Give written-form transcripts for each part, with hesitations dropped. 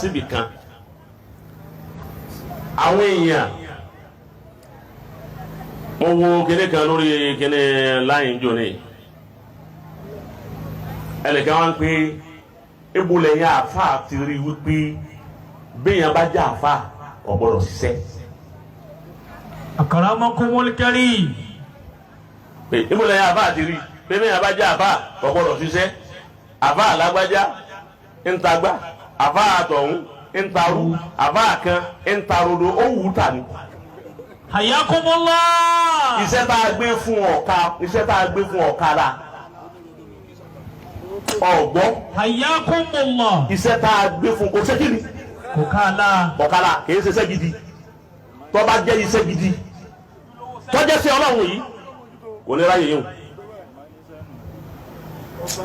síbì kan. Àwọn èèyàn, mo wo kinní kan lórí kinní láyìn jóni, ẹnìkan wá ń pé ibo lẹ́yìn àáfàá ti rí wípé béèyàn bá jẹ́ àáfàá, kò gbọ́dọ̀ ṣiṣẹ́. Akramakumul karim. Pé ibo lẹ́yìn àáfàá ti rí pé béèyàn bá jẹ́ àáfàá, kò gbọ́dọ̀ ṣiṣẹ́? Àáfàá alágbájá ń tagbá, àáfàá àtọ̀hún ń tarú, àáfàá kan ń tarodo, ó wù ú tà ní. Hayyakumullah. Iṣẹ́ tá a gbé fún ọ̀ka, iṣẹ́ tá a gbé fún ọ̀ka la ọ̀gbọ́. Hayyakumullah. Iṣẹ́ tá a gbé fún kò ṣe kí ni? Kò ká la. Ọ̀kadà kì í ṣe iṣẹ́ gidi. Tó bá jẹ́ iṣẹ́ gidi, tó jẹ́ sí Ọlọ́run yìí, kò ní ráyè yìí o.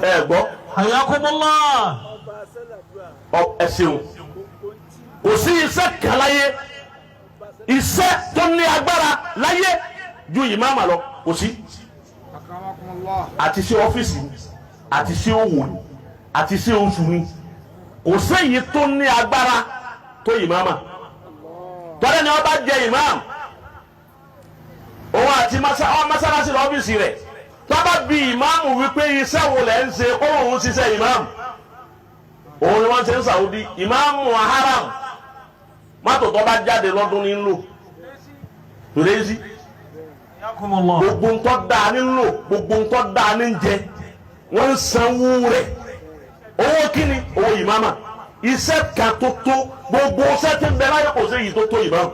Ẹ gbọ́. Hayyakumullah. Ẹ ṣeun. Kò sí iṣẹ́ kan láyé, iṣẹ́ tó ní agbára láyé ju ìmáàmà lọ, kò sí. Àti sí ọ́fíìsì ni, àti sí òwò ni, àti sí oṣù ni, kò séyìí tó ní agbára tó ìmáàmà. Tọ́lẹ̀ ni wọ́n bá jẹ ìmáàmù, òun àti mọ́sálásí lọ́fíìsì rẹ̀. Tó bá bi ìmáàmù wípé iṣẹ́ wo lẹ̀ ń ṣe, ó lóun ṣiṣẹ́ ìmáàmù. Òun ni wọ́n ṣe ń Saudi. Ìmáàmù haram, mọ́tò tó bá jáde lọ́dún ní ń lò tòlẹ́sì. Hayyakumullah. Gbogbo ńtọ́ dáa ní ń lò, gbogbo ńtọ́ dáa ní ń jẹ, wọ́n ń sanwó rẹ̀. Owó kíni? Owó ìmáàmà. Iṣẹ́ kan tó tó gbogbo iṣẹ́ tí ń bẹ láyé, kò sí èyí tó tó ìmáàmù.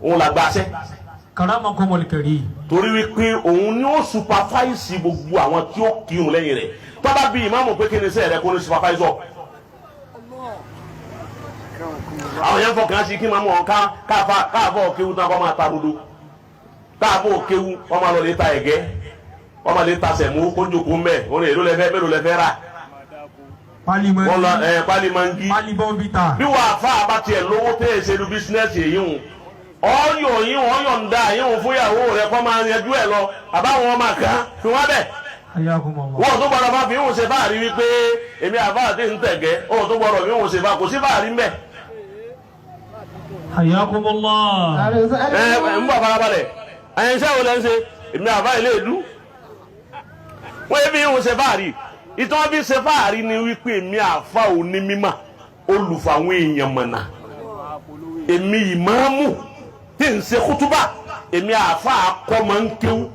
Òun là gba iṣẹ́. Karamakumul karim. Torí wípé òun ni ó supervise gbogbo àwọn tí ó kírun lẹ́yìn rẹ̀. Tó bá bí ìmáàmù pé kí ni iṣẹ́ rẹ̀, kó ní supervisor. Àwọn yẹn fọkàn sí kí máa mọ̀ ká káfa káàfọ̀ kéwu tán, kọ́ máa ta dodo, káàfọ̀ kéwu, kọ́ máa lọ lè ta ẹ̀gẹ́, kọ́ máa lè ta sẹ̀mú, kó jókòó mbẹ́. Òun èló lẹ́fẹ́, mélòó lẹ́fẹ́ rà? Wọ́n lọ ẹ̀ pálí mangi. Pali Bournvita. Bí wàá fa àbá tiẹ̀ lówó tẹ́ ẹ̀ ṣe lu business yìí hùn, ọyọ yìí, ọyọ ń da yìí hùn fún ìyàwó rẹ, kọ́ máa yanjú ẹ̀ lọ, àbáwọn ọmọ kan fi wọ́n bẹ̀. Hayyakumullah. Wọ́n tó gbọ́dọ̀ máa fi hùn ṣe fáàrí wípé èmi àfa àti ntẹ̀gẹ́. Ó tó gbọ́dọ̀ fi hùn ṣe fáà, kò sí fáàrí mbẹ́. Hayyakumullah. Ẹ ẹ ń bọ̀, farabalẹ̀. Ẹ̀yin, iṣẹ́ wo lẹ́ ń ṣe? Èmi àfa ilé ìlú. Wọ́n yẹ fi hùn ṣe fáàrí. Ìtàn fi ṣe fáàrí ni wípé èmi àfa òní mímà, olùfà àwọn èèyàn mọ̀nà, èmi ìmáàmù tí ń ṣe kútúbà, èmi àfa akọ́mọ ń kéwú.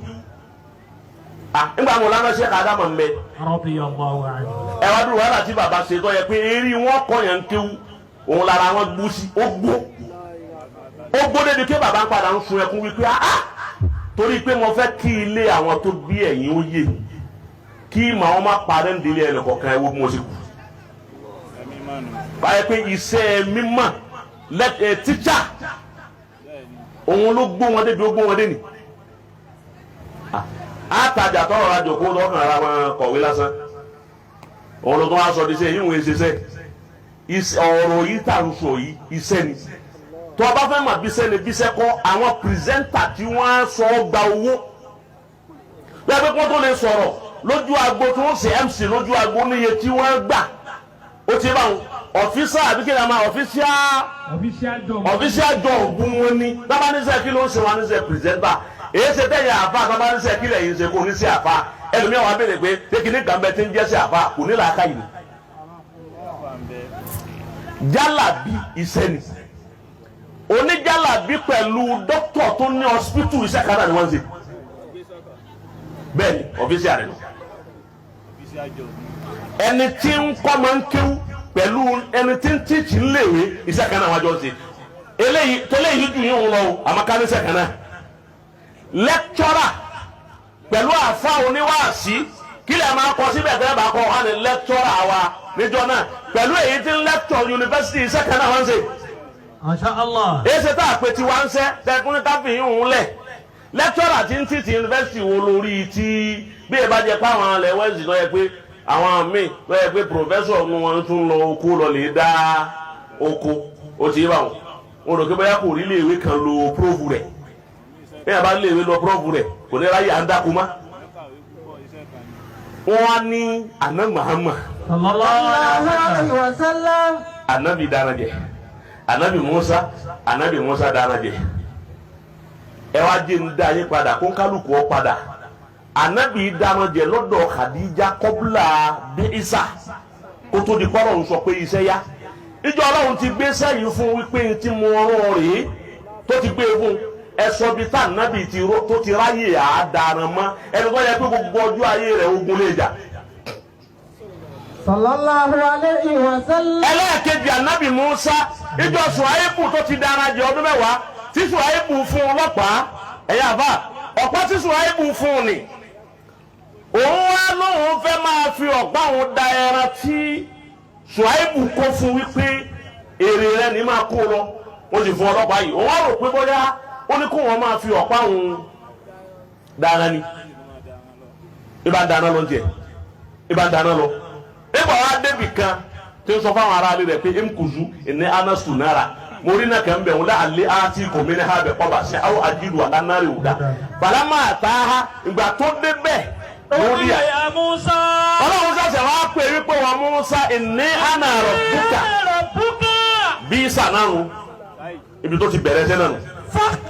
Ah, nígbà mo lánàá ṣe kàdámọ̀ ń bẹ. Radiyallahu anhu. Ẹ wá dúró, wàhálà tí bàbá ṣe tó yẹ pé eré wọn kọ yẹn ń kéwú, òun lára wọn gbó sí. Ó gbó, ó gbó débi pé bàbá ń padà ń sun ẹkún wípé, ah, torí pé mo fẹ́ kí ilé àwọn tó bí ẹ̀yìn ó yè, kí màá má parẹ́ ń délé ẹnì kọ̀ọ̀kan. Ẹ wo bí mo ṣe kù báyìí pé iṣẹ́ mímọ̀ ẹ tíṣà, òun ló gbó wọn débi ó gbó wọn dé ni. Àtàjà tọrọ ra jòkó lọkàn ara wọn kọ̀wé lásán, òun ló tún wá sọ di sẹ yíwọ̀n ṣiṣẹ́. Ọ̀rọ̀ yìí tà ń sọ yìí, iṣẹ́ ni. Tó o bá fẹ́ mọ̀ bíṣẹ́ ni bíṣẹ́ kọ́, àwọn presenter tí wọ́n á sọ gba owó bẹ́ẹ̀ pé kí wọ́n tó lè sọ̀rọ̀ lójú agbo, tí wọ́n ṣe MC lójú agbo, níye tí wọ́n gbà. Ó ti bá wọn officer àbí kí ni a máa official? Official job. Official job wọn ni. Tábánisẹ́ kí ló ń ṣe wọn níṣẹ́ presenter. Èyí ṣe tẹ̀yìn àfa, tábánisẹ́ kí lẹ́yìn ṣe, kò ní sí àfa. Ẹlòmíràn wà béèrè pé ṣé kí ní gàmbẹ́ tí ń jẹ́ sí àfa, kò ní làákà yìí. Jálàbí iṣẹ́ ni. Oníjálàbí pẹ̀lú dókítà tó ní hospital, iṣẹ́ kan náà ni wọ́n ń ṣe. Bẹ́ẹ̀ ni, official rẹ̀ nù. Ẹni tí ń kọ́ máa ń kéwú pẹ̀lú ẹni tí ń teach ńléèwé, iṣẹ́ kan náà wọ́n jọ ń ṣe. Eléyìí tẹ́lẹ̀ yìí ju yín lọ o, àmọ́ ká ní iṣẹ́ kan náà. Lecturer pẹ̀lú àfa oníwàásí, kí lè máa kọ síbẹ̀ tẹ́lẹ̀ bá kọ́ wọn ni lecturer wa níjọ náà pẹ̀lú èyí tí ń lecture university, iṣẹ́ kan náà wọ́n ń ṣe. Masha Allah. Èyí ṣe tá a pè tí wá ń ṣẹ́ tẹkùnrin káfíń ń lẹ̀. Lecturer tí ń teach university wo lórí tí bí ẹ bá jẹ pé àwọn alẹ́ wẹ́ẹ̀sì ló yẹ pé àwọn míì ló yẹ pé professor nu wọn tún lọ oko, lọ lè dá oko. Ó ti yé báwọn. Wọn rò pé bóyá kò rí iléèwé kan lo prof rẹ̀. Bí ẹ bá léèwé lọ prof rẹ̀, kò ní ráyè à ń dáko mọ́. Wọ́n á ní àná Mahama. Sallallahu alaihi wasallam. Anabi dáná jẹ Anabi Musa, Anabi Musa dáná jẹ. Ẹ wá jẹ́ ń dá yín padà kó kálukú ọ padà. Anabi dáná jẹ lọ́dọ̀ Khadija kọ́bùlà bí Isa kó tó di kọ́rọ̀ ń sọ pé iṣẹ́ yá. Ìjọ Ọlọ́run ti gbé sẹ́yìn fún wípé tí mo rán rèé tó ti gbé fún ẹsọ bíi tá anabi ti ró tó ti ráyè àádáran mọ́ ẹni tó yẹ pé gbogbo ọjọ́ ayé rẹ̀ ogun lè jà. Sallallahu alaihi wasallam. Ẹlẹ́ẹ̀kejì anabi Musa ìjọ Ṣuaibu tó ti dára jẹ ọdún 10 tí Ṣuaibu fún un lọ́pàá ẹ̀yà àbá ọ̀pá tí Ṣuaibu fún un ni òun wá lóun fẹ́ máa fi ọ̀pá òun da ẹran tí Ṣuaibu kó fún wípé èrè rẹ̀ ní máa kó lọ ó sì fún ọlọ́pàá yìí òun wá rò pé bóyá ó ní kó wọn máa fi ọ̀pá òun dára ni ibà dáná lọ jẹ ibà dáná lọ ibà wá débì kan tí ń sọ fáwọn ará rẹ pé mkuzu ní anasu nára mo rí náà kàn bẹ̀ wọ́n lé alẹ́ àti kòmí ní ha bẹ̀ kọ́ bá ṣe àwọn àjìlú alánàrè wò dá balama ta ha ìgbà tó débẹ̀ lórí à Ya Musa. Ọlọ́run ṣẹ̀ṣẹ̀ wá pè wípé wọn Musa ní ana rabbuka Rabbuka. bí sànánu ibi tó ti bẹ̀rẹ̀ sẹ́ nánu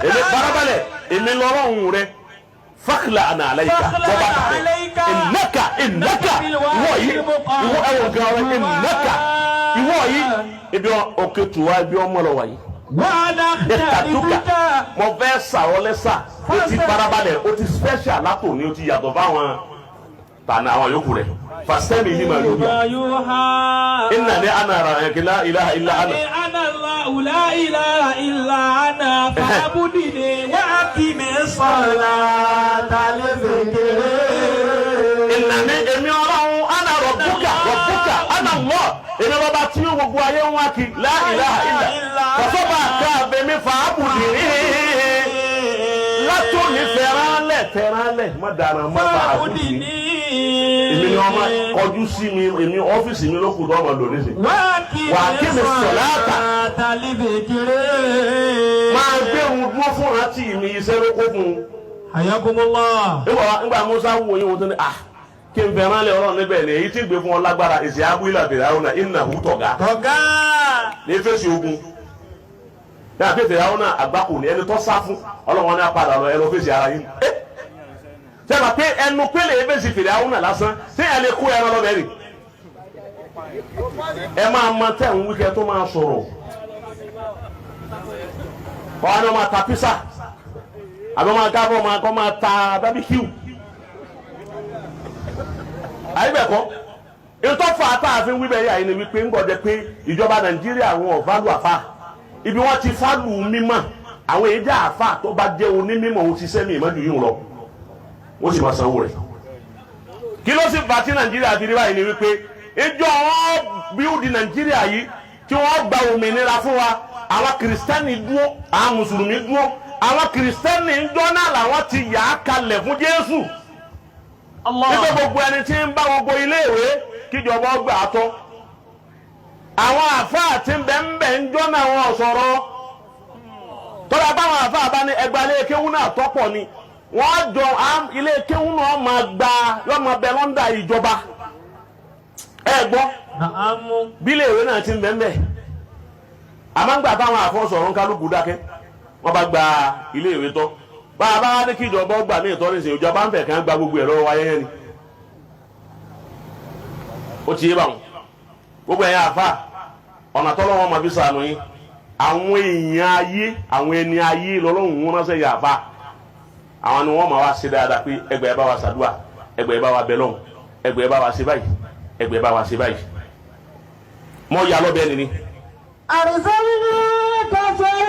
èmi farabalẹ̀ èmi lọ́rọ̀hún rẹ fakila ana alayika bọ́ba tẹ ìnáka ìnáka ìwọ yìí ìwọ ẹwọ gan rẹ ìnáka ìwọ yìí ibi òkè tùwá ibi ọmọ lọ wáyé Wàhálà ìtàdúkà mo fẹ́ sàrọ̀ lẹ́sà o ti farabalẹ̀ o ti special látò ní o ti yàtọ̀ fáwọn tànà àwọn yòókù rẹ̀ fasẹ́mi ní ma yóò bíà Yuha. ìnà ní ana ara ẹ̀ kí la ilaha illa ana. Ana Allahu la ilaha illa ana fa'budini wa aqimi ssalata li dhikri. Ìnà ní èmi ọlọ́run ana rabbuka rabbuka ana Allah èmi lọ́ba tí ó gbogbo ayé ń wá kí la ilaha illa kọ́sọ́bà ká abẹ́mi fa'budini látòní fẹ́ránlẹ̀ fẹ́ránlẹ̀ má dára má fa'budini èmi ni ọmọ kọjú sí mi èmi ọ́fíìsì mi ló kù tó ọmọ lò nísìnyí. Wa aqimi ssalata li dhikri. Máa gbé òun dúró fún rántí mi iṣẹ́ ló kó fún un. Hayakumullah. Nígbà Musa wo yín wọn tó ní à kí n fẹ́ràn lé ọlọ́run níbẹ̀ ni èyí tí ń gbé fún ọ lágbára èsì abúlé àbẹ̀rẹ̀ ìnà hù tọ̀gá Tọ̀gá. ní fèsì ogun ní àpètè àwọn náà àgbákò ní ẹni tó sá fún ọlọ́run wọn ní apàdà lọ ẹnu fèsì ara yín. Sẹ́wọ̀n pé ẹnu pélé fèsì fèrè àwọn náà lásán ṣé ẹ lè kó ẹran lọ́bẹ̀ rì ẹ máa mọ tẹ̀ ń wíkẹ́ tó máa sọ̀rọ̀ ọ̀hún ni wọ́n máa ta písà àbí wọ́n máa gábọ̀ máa kọ́ máa ta bábíkíù àyíbẹ̀kọ́ ìtọ́fà àtàfin wíbẹ̀ yà yìí ni wípé ń gbọ́dọ̀ pé ìjọba Nàìjíríà àwọn ọ̀válù àfà ibi wọ́n ti fálù mímọ̀ àwọn èyí jẹ́ àfà tó bá jẹ́ onímọ̀ òun ti sẹ́mi ìmọ̀jú yìí lọ wọ́n sì máa sanwó rẹ̀ kí ló sì fà tí Nàìjíríà fi rí báyìí ni wípé ìjọ wọn bíúdi Nàìjíríà yìí tí wọ́n gba òmìnira fún wa àwọn kìrìsìtẹ́nì dúró àwọn mùsùlùmí dúró àwọn kìrìsìtẹ́nì ń jọ́ náà làwọn ti yà á kalẹ̀ fún Jésù nígbà gbogbo ẹni tí ń bá gbogbo iléèwé kíjọba ọgbà àtọ àwọn àfáà tí ń bẹ ń bẹ ń jọ́ náà wọn sọ̀rọ̀ tọ́lá báwọn àfáà bá ní ẹgbà ilé kéwú náà tọ́pọ̀ ni wọ́n jọ ilé kéwú náà máa gba yọ máa bẹ lọ́ndà ìjọba ẹ gbọ́ bí iléèwé náà ti ń bẹ ń bẹ àmọ́ ń gbà táwọn àfọ́ sọ̀rọ̀ ń kálukú dákẹ́ wọ́n bá gba iléèwé tọ́ bá a bá ní kí ìjọba ọgbà ní ìtọ́ni sè ìjọba ń fẹ̀ kàn gba gbogbo ẹ̀rọ wáyé ni ó ti yé báwọn gbogbo ẹ̀yin àfa ọ̀nà tọ́lọ́wọ́n máa fi sànù yín àwọn èèyàn ayé àwọn ẹni ayé lọ́lọ́run wọn ránṣẹ́ yà àfa àwọn ni wọ́n máa wá ṣe dáadáa pé ẹgbẹ́ ẹ bá wa ṣàdúà ẹgbẹ́ ẹ bá wa bẹ lọ́hùn ẹgbẹ́ ẹ bá wa ṣe báyìí ẹgbẹ́ ẹ bá wa ṣe báyìí mọ́ ya lọ́bẹ̀ ni ni. Àrùsọ́lù ní kẹsẹ̀.